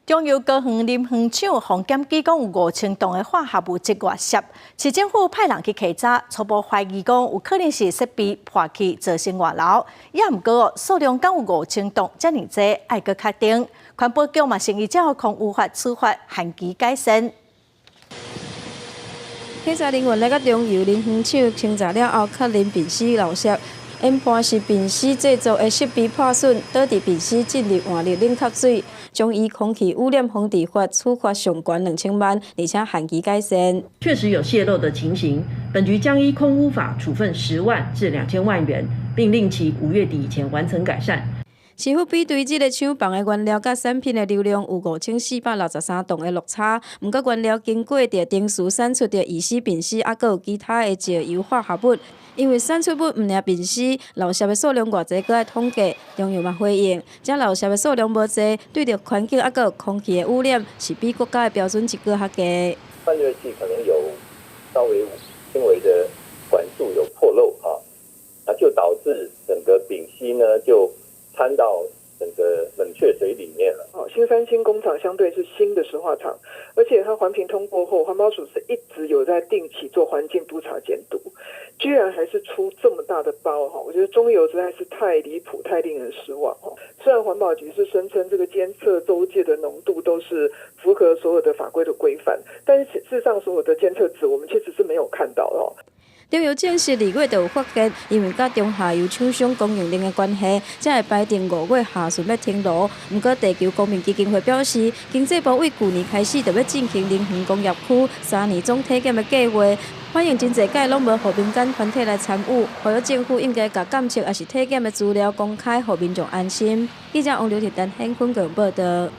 中油高雄林園廠予檢舉講有5000噸的化合物質外洩，市政府派人去稽查，初步懷疑講有可能是設備破去造成外流，也毋過數量敢有五千噸，遮爾濟，愛閣確定。環保局嘛，先依照空污法處罰，限期改善。稽查人員來到中油林園廠清查了後，確認丙烯漏洩。研判是丙烯製造的設備破損，導致丙烯進入換熱冷卻水，將依空氣污染防治法處罰上懸2000萬，而且限期改善。確實有洩漏的情形，本局將依空污法處分10萬至2000萬元，並令其5月底以前完成改善。市府比對這个廠房的原料佮產品的流量有5463噸的落差，毋過原料經過著程序產出著乙烯、丙烯，猶閣有其他的石油化合物。因為產出物毋爾丙烯，漏洩的數量偌濟，閣愛統計。中油嘛回應，這漏洩的數量無濟，對著環境猶閣有空氣的污染，是比國家的標準一個較低。散熱器可能有稍微輕微的管束有破漏啊，那就導致整個丙烯呢就摻到整個冷卻水裡面了。哦，新三輕工廠相對是新的石化廠，而且它環評通過後，環保署是一直有在定期做環境督察監督，居然還是出這麼大的包哈！我覺得中油實在是太離譜，太令人失望哦。雖然環保局是聲稱這個監測周界的濃度都是符合所有的法規的規範，但是事實上所有的監測值我們其實是沒有看到哦。中油證實2月就有發現，因為佮中下游廠商供應鏈的關係，才會排定5月下旬欲停爐。毋過地球公民基金會表示，經濟部為舊年開始就欲進行林園工業區3年總體檢的計劃，反映真濟屆攏無予民間團體來參與，呼籲政府應該共監測抑是體檢的資料公開，予民眾安心。記者王劉鐵丹、顯坤報導。